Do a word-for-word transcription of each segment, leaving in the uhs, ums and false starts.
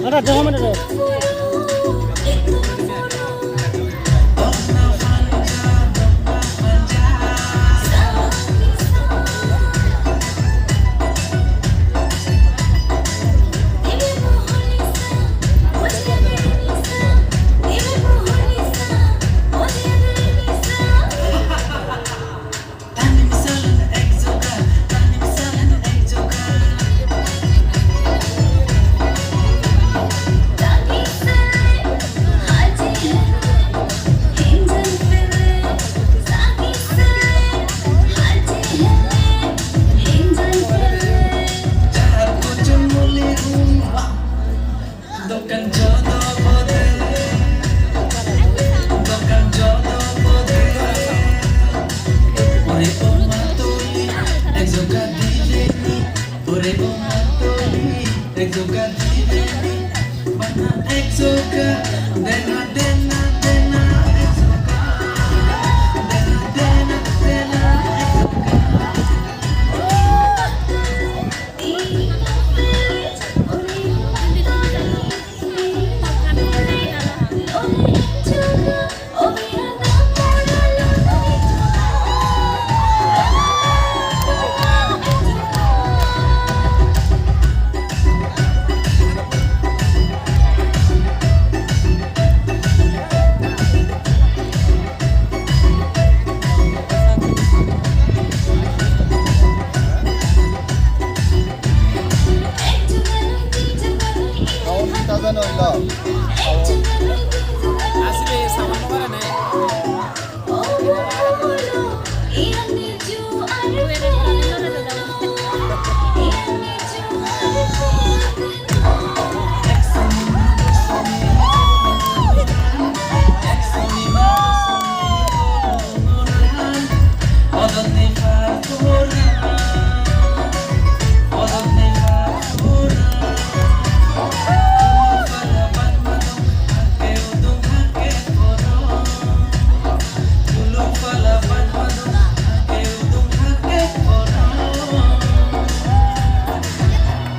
Ada, jangan ada. Dokan jodo bode, dokan jodo bode. Ore o matoli, ek joga dibeni. Ore o matoli, ek joga dibeni. Bana ek joga, dena, dena, dena, ek joga. Dena, dena, dena, ek joga.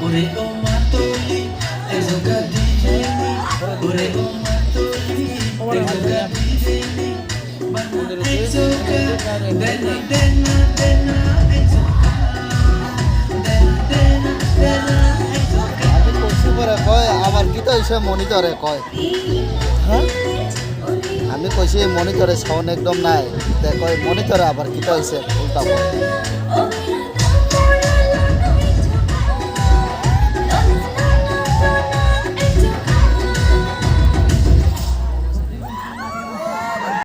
Ore o matoli, ek joga dibeni. Ore o matoli, ek joga dibeni. Bana ek joga, dena, dena, dena, ek joga. Dena, dena, dena, ek joga. Ami kochi pore koi, abar kita ise monitor-e koi. Ha? Ami kochi monitor-e sound ekdom nai. Te koi monitor-e abar kita ise ulta koi.